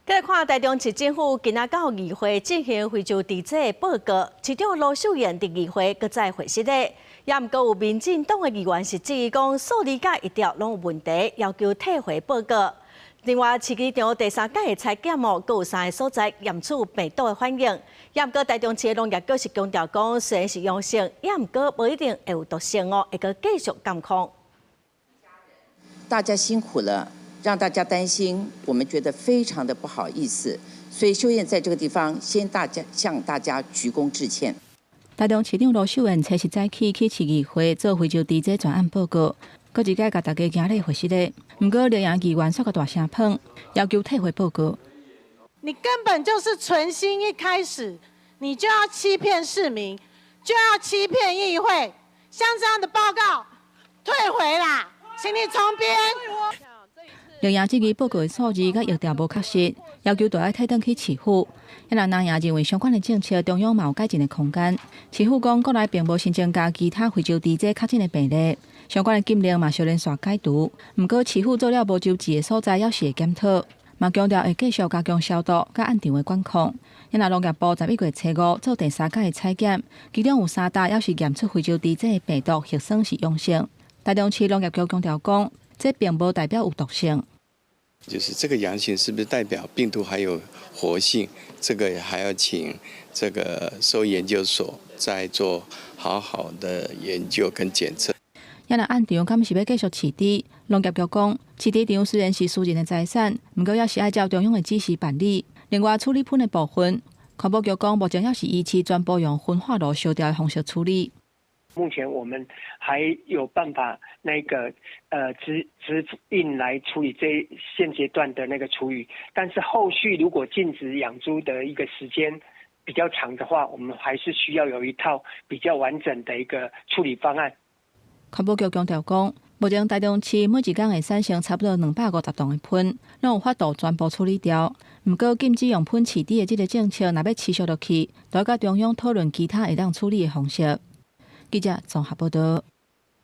來看台中市政府今仔到議會進行非洲豬瘟的報告，市長盧秀燕佇議會閣再回失禮，也毋過有民進黨的議員是質疑講數字佮疫調攏有問題，要求退回報告。另外，飼雞場第三擺的採檢哦，閣有三個所在驗出病毒的反應。也毋過台中市的農業局是強調講，雖然是陽性，也毋過無一定會有毒性哦，會閣繼續監控。大家辛苦了。讓大家擔心，我們覺得非常的不好意思，所以秀燕在這個地方先大家向大家鞠躬致歉。台中市長盧秀燕初四早起去市議會做非洲豬瘟專案報告，閣一擺共大家行禮回失禮。毋過綠營議員煞閣大聲噴，要求退回報告。你根本就是存心一開始，你就要欺騙市民，就要欺騙議會，像這樣的報告退回啦，請你重編。綠營質疑報告的數字佮疫調無確實，要求著愛退轉去市府。抑若藍營認為相關的政策中央嘛有改進的空間。市府講國內並無新增加其他非洲豬瘟確診的病例，相關的禁令嘛小連續解除。毋過市府做了無周知的所在，猶是會檢討，嘛強調會繼續加強消毒佮暗場的管控。抑若農業部11月初五做第三擺的採檢，其中有三搭猶是驗出非洲豬瘟的病毒核酸是陽性。台中市農業局強調講，這並無代表有毒性。就是這個陽性是不是代表病毒還有活性？這個還要請這個獸醫研究所再做好好的研究跟檢測。抑若暗場敢是欲繼續飼豬？農業局講，飼豬場雖然是私人的財產，毋過猶是愛照中央的指示辦理。另外，處理糞的部分，環保局講，目前猶是維持全部用焚化爐燒掉的方式處理。目前我們還有辦法那個直運來處理這現階段的那個廚餘，但是後續如果禁止養豬的一個時間比較長的話，我們還是需要有一套比較完整的一個處理方案。環保局強調講，目前台中市每一工會產生差不多250噸的糞，攏有法度全部處理掉。毋過禁止用糞飼豬的這個政策，若欲持續落去，著愛佮中央討論其他會當處理的方式。記者綜合報導。